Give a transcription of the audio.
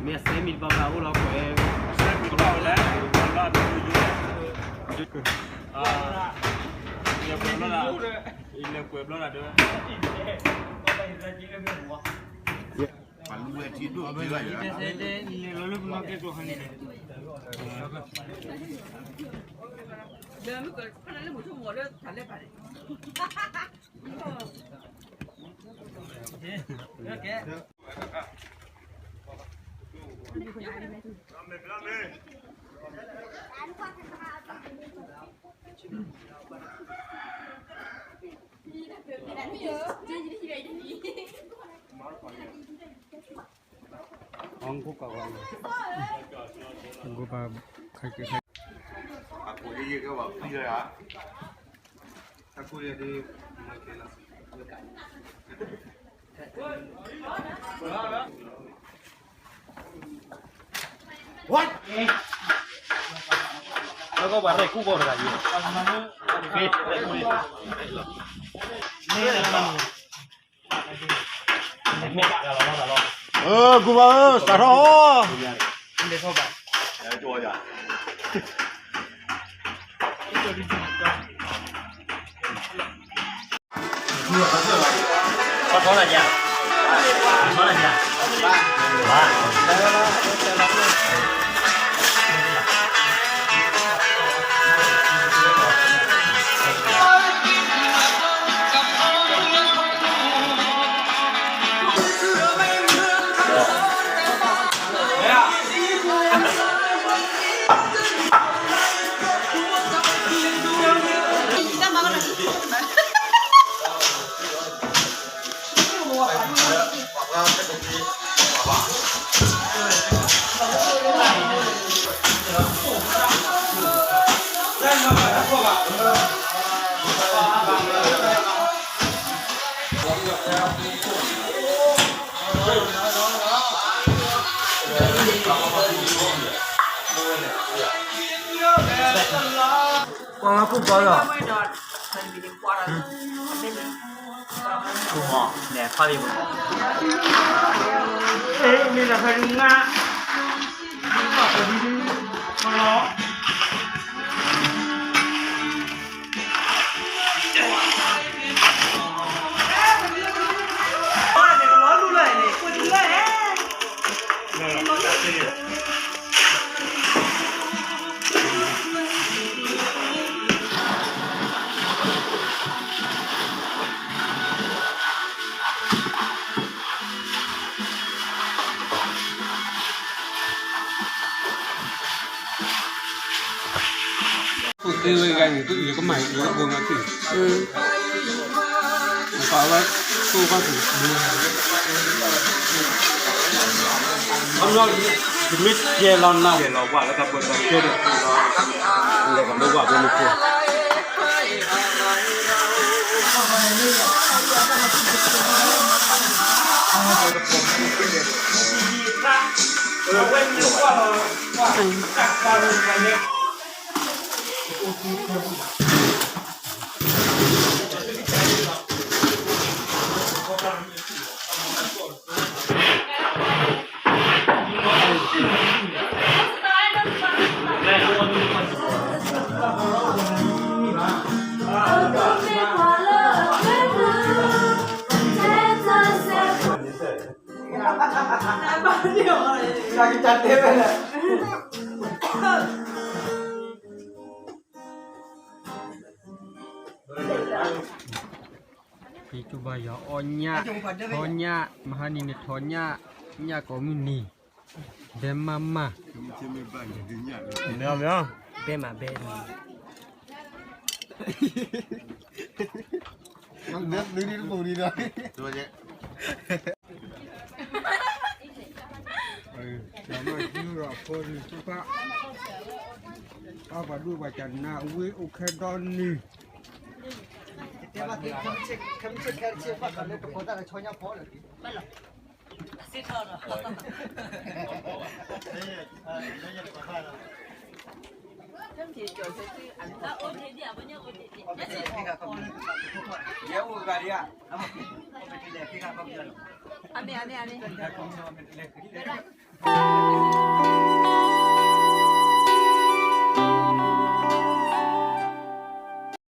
မ့ၢ်အစဲမံၤတဘၣ်ဘၣ်အိၣ်လီၤကွဲး, အစဲမံၤတဘၣ်အိၣ်လဲၣ်, ကွဲးဘျီဒ်ယိယိလဲၣ်, လဲၤကွဲးဘျီဒ်, လဲၤကွဲးဘျီဒ်တဲဝဲ, ပလူဝဲထံဒိၣ်က့ၤဘၣ်ယၤ, လဲၤလီၤလၢပနီၢ်ကဲကျိၤဟါန့ၣ်, လၢမ့ၢ်ကဖၣ်လၢမုၢ်ဆိကမိၣ်လၢတၢ်လဲၤပာ်န့ၣ် ကူဘၣ်ဧၢ, စးထီၣ်ဧၢ, ပှၤမၤကူၣ်ပှၤလီၤ, ကူၣ်မီၤ နဲၣ်ဖးလံမး, မ့ၢ်တၢ်ဖဲဒုးငါ အိၣ်သ့ဝဲဂၤန့ၣ် တအုၣ်လၢကမၢ်အံၤ လၢကဘိမၤသ့ၣ်, ပာ်ဝဲ တိၢ်ဘၣ်သ့ၣ်, တမ့ၢ်ကဲလီၤနၤ ကဲလီၤဝၣ်လၢတၢ်ပၢတၢ်ဆှၢဒီး လဲၤကဒီးဝၣ်ဘိမုၢ်ခိၣ် ဖံကဘၣ်ယွၤအီၣ်ညၣ်, ထီညၣ်, မဟါနံၤန့ၣ်ထီညၣ်, ညၣ်ကိးမုၢ်နံၤ, ဒဲမၢ်မၢ်, မ့ၢ်, ဘဲမးဘဲ, နုၤဒ်တပူၤနံၤဒီး တၢ်မၤဒုးဒီးအဖိနုၤသ့ၣ်တဖၣ်, ပှၤဒိၣ်ပှၤကနၣ်ဝ့ၢ်အိၣ်ခဲဒီနုၤ, တၢ်မၤဒုးခဲမုၢ်ဆ့ၣ်ခဲဆ့ဘၣ်ဃးလၢတကိးတၢ်လၢဆီညါဖီလၢာ်, စ့ထီၣ်ဒီး ယဲအိၣ်ဂၤဒံးဧါ, အမ့ၢ် အမ့ၢ် အမ့ၢ် အမ့ၢ်